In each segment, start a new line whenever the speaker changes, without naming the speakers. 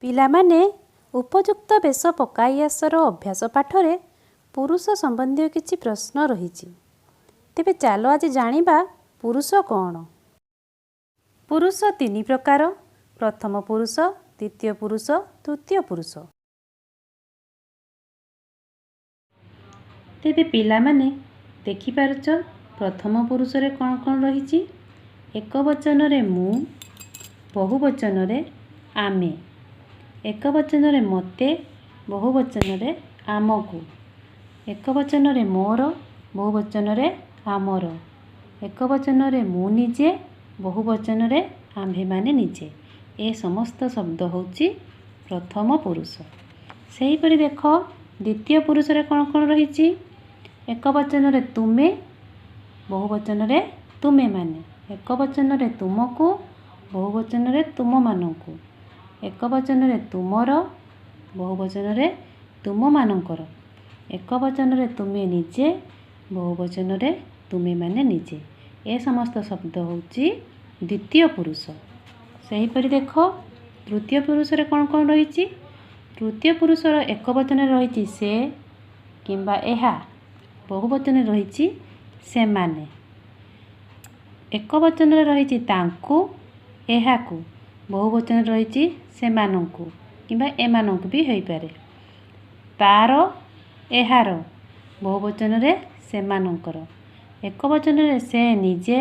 ପିଲାମାନେ, ଉପଯୁକ୍ତ ବେଶ ପକାଇ ଆସର ଅଭ୍ୟାସ ପାଠରେ ପୁରୁଷ ସମ୍ବନ୍ଧୀୟ କିଛି ପ୍ରଶ୍ନ ରହିଛି। ତେବେ ଚାଲ ଆଜି ଜାଣିବା ପୁରୁଷ କ'ଣ। ପୁରୁଷ ତିନି ପ୍ରକାର: ପ୍ରଥମ ପୁରୁଷ, ଦ୍ୱିତୀୟ ପୁରୁଷ, ତୃତୀୟ ପୁରୁଷ। ତେବେ ପିଲାମାନେ, ଦେଖିପାରୁଛ ପ୍ରଥମ ପୁରୁଷରେ କ'ଣ କ'ଣ ରହିଛି? ଏକ ବଚନରେ ମୁଁ, ବହୁ ବଚନରେ ଆମେ। ଏକ ବଚନରେ ମୋତେ, ବହୁ ବଚନରେ ଆମକୁ। ଏକ ବଚନରେ ମୋର, ବହୁ ବଚନରେ ଆମର। ଏକ ବଚନରେ ମୁଁ ନିଜେ, ବହୁ ବଚନରେ ଆମ୍ଭେମାନେ ନିଜେ। ଏ ସମସ୍ତ ଶବ୍ଦ ହେଉଛି ପ୍ରଥମ ପୁରୁଷ। ସେହିପରି ଦେଖ, ଦ୍ୱିତୀୟ ପୁରୁଷରେ କ'ଣ କ'ଣ ରହିଛି? ଏକ ବଚନରେ ତୁମେ, ବହୁ ବଚନରେ ତୁମେମାନେ। ଏକ ବଚନରେ ତୁମକୁ, ବହୁ ବଚନରେ ତୁମମାନଙ୍କୁ। ଏକ ବଚନରେ ତୁମର, ବହୁ ବଚନରେ ତୁମମାନଙ୍କର। ଏକ ବଚନରେ ତୁମେ ନିଜେ, ବହୁ ବଚନରେ ତୁମେମାନେ ନିଜେ। ଏ ସମସ୍ତ ଶବ୍ଦ ହେଉଛି ଦ୍ୱିତୀୟ ପୁରୁଷ। ସେହିପରି ଦେଖ, ତୃତୀୟ ପୁରୁଷରେ କ'ଣ କ'ଣ ରହିଛି? ତୃତୀୟ ପୁରୁଷର ଏକ ବଚନରେ ରହିଛି ସେ କିମ୍ବା ଏହା, ବହୁ ବଚନରେ ରହିଛି ସେମାନେ। ଏକ ବଚନରେ ରହିଛି ତାଙ୍କୁ, ଏହାକୁ, ବହୁ ବଚନରେ ରହିଛି ସେମାନଙ୍କୁ କିମ୍ବା ଏମାନଙ୍କୁ ବି ହୋଇପାରେ। ତାର, ଏହାର, ବହୁ ବଚନରେ ସେମାନଙ୍କର। ଏକ ବଚନରେ ସେ ନିଜେ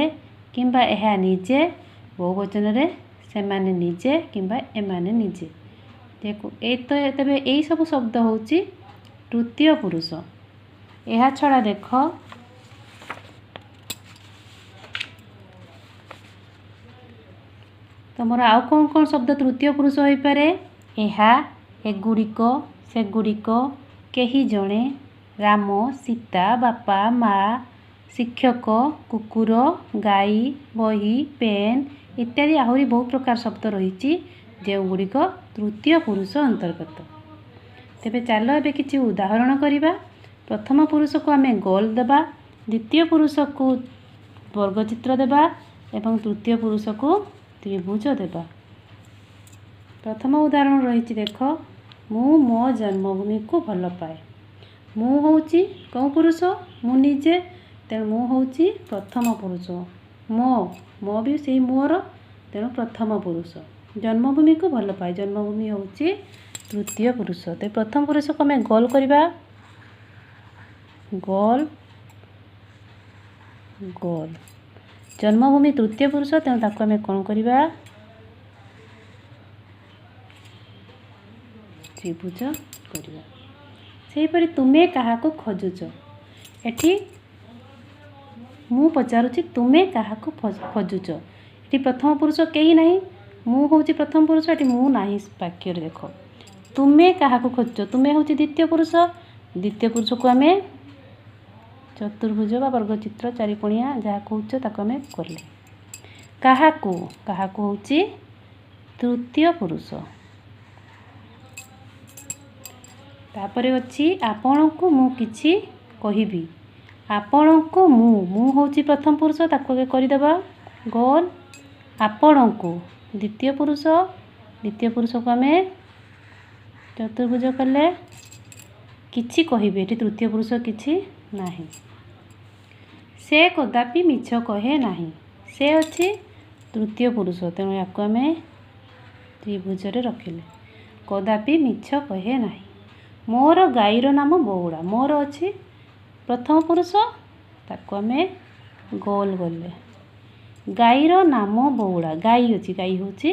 କିମ୍ବା ଏହା ନିଜେ, ବହୁ ବଚନରେ ସେମାନେ ନିଜେ କିମ୍ବା ଏମାନେ ନିଜେ। ତେବେ ଏଇସବୁ ଶବ୍ଦ ହେଉଛି ତୃତୀୟ ପୁରୁଷ। ଏହା ଛଡ଼ା ଦେଖ, ତମର ଆଉ କ'ଣ କ'ଣ ଶବ୍ଦ ତୃତୀୟ ପୁରୁଷ ହୋଇପାରେ? ଏହା, ଏଗୁଡ଼ିକ, ସେଗୁଡ଼ିକ, କେହି ଜଣେ, ରାମ, ସୀତା, ବାପା, ମା, ଶିକ୍ଷକ, କୁକୁର, ଗାଈ, ବହି, ପେନ୍ ଇତ୍ୟାଦି। ଆହୁରି ବହୁ ପ୍ରକାର ଶବ୍ଦ ରହିଛି ଯେଉଁଗୁଡ଼ିକ ତୃତୀୟ ପୁରୁଷ ଅନ୍ତର୍ଗତ। ତେବେ ଚାଲ ଏବେ କିଛି ଉଦାହରଣ କରିବା। ପ୍ରଥମ ପୁରୁଷକୁ ଆମେ ଗୋଲ ଦେବା, ଦ୍ୱିତୀୟ ପୁରୁଷକୁ ବର୍ଗଚିତ୍ର ଦେବା ଏବଂ ତୃତୀୟ ପୁରୁଷକୁ ତ୍ରିଭୁଜ ଦେବା। ପ୍ରଥମ ଉଦାହରଣ ରହିଛି ଦେଖ, ମୁଁ ମୋ ଜନ୍ମଭୂମିକୁ ଭଲ ପାଏ। ମୁଁ ହେଉଛି କେଉଁ ପୁରୁଷ? ମୁଁ ନିଜେ, ତେଣୁ ମୁଁ ହେଉଛି ପ୍ରଥମ ପୁରୁଷ। ମୋ ବି ସେଇ ମୋର, ତେଣୁ ପ୍ରଥମ ପୁରୁଷ। ଜନ୍ମଭୂମିକୁ ଭଲ ପାଏ, ଜନ୍ମଭୂମି ହେଉଛି ତୃତୀୟ ପୁରୁଷ। ତେବେ ପ୍ରଥମ ପୁରୁଷକୁ ଆମେ ଗୋଲ କରିବା, ଗୋଲ ଗୋଲ। ଜନ୍ମଭୂମି ତୃତୀୟ ପୁରୁଷ, ତେଣୁ ତାକୁ ଆମେ କ'ଣ କରିବା? ତ୍ରିଭୁଜ କରିବା। ସେହିପରି ତୁମେ କାହାକୁ ଖୋଜୁଛ? ଏଠି ମୁଁ ପଚାରୁଛି, ତୁମେ କାହାକୁ ଖୋଜୁଛ? ଏଠି ପ୍ରଥମ ପୁରୁଷ କେହି ନାହିଁ। ମୁଁ ହେଉଛି ପ୍ରଥମ ପୁରୁଷ, ଏଠି ମୁଁ ନାହିଁ ବାକ୍ୟରେ। ଦେଖ, ତୁମେ କାହାକୁ ଖୋଜୁଛ, ତୁମେ ହେଉଛି ଦ୍ୱିତୀୟ ପୁରୁଷ। ଦ୍ୱିତୀୟ ପୁରୁଷକୁ ଆମେ ଚତୁର୍ଭୁଜ ବା ବର୍ଗଚିତ୍ର, ଚାରିକୋଣିଆ ଯାହା କହୁଛ ତାକୁ ଆମେ କଲେ। କାହାକୁ, କାହାକୁ ହେଉଛି ତୃତୀୟ ପୁରୁଷ। ତାପରେ ଅଛି, ଆପଣଙ୍କୁ ମୁଁ କିଛି କହିବି। ଆପଣଙ୍କୁ ମୁଁ, ମୁଁ ହେଉଛି ପ୍ରଥମ ପୁରୁଷ, ତାକୁ ଆଗେ କରିଦେବା ଗୋଲ। ଆପଣଙ୍କୁ ଦ୍ୱିତୀୟ ପୁରୁଷ, ଦ୍ୱିତୀୟ ପୁରୁଷକୁ ଆମେ ଚତୁର୍ଭୁଜ କଲେ। କିଛି କହିବି, ଏଠି ତୃତୀୟ ପୁରୁଷ କିଛି ନାହିଁ। ସେ କଦାପି ମିଛ କହେ ନାହିଁ। ସେ ଅଛି ତୃତୀୟ ପୁରୁଷ, ତେଣୁ ୟାକୁ ଆମେ ତ୍ରିଭୁଜରେ ରଖିଲେ। କଦାପି ମିଛ କହେ ନାହିଁ। ମୋର ଗାଈର ନାମ ବଉଳା। ମୋର ଅଛି ପ୍ରଥମ ପୁରୁଷ, ତାକୁ ଆମେ ଗୋଲ କଲେ। ଗାଈର ନାମ ବଉଳା, ଗାଈ ଅଛି, ଗାଈ ହେଉଛି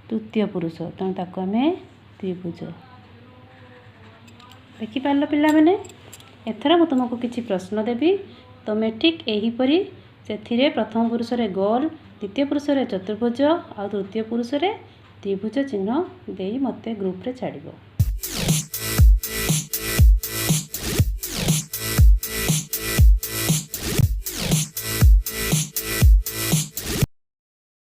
ତୃତୀୟ ପୁରୁଷ, ତେଣୁ ତାକୁ ଆମେ ତ୍ରିଭୁଜ। ଦେଖିପାରିଲ ପିଲାମାନେ? ଏଥର ମୁଁ ତୁମକୁ କିଛି ପ୍ରଶ୍ନ ଦେବି। ତୁମେ ଠିକ୍ ଏହିପରି ସେଥିରେ ପ୍ରଥମ ପୁରୁଷରେ ଗୋଲ, ଦ୍ୱିତୀୟ ପୁରୁଷରେ ଚତୁର୍ଭୁଜ ଆଉ ତୃତୀୟ ପୁରୁଷରେ ତ୍ରିଭୁଜ ଚିହ୍ନ ଦେଇ ମୋତେ ଗ୍ରୁପରେ ଛାଡ଼ିବ।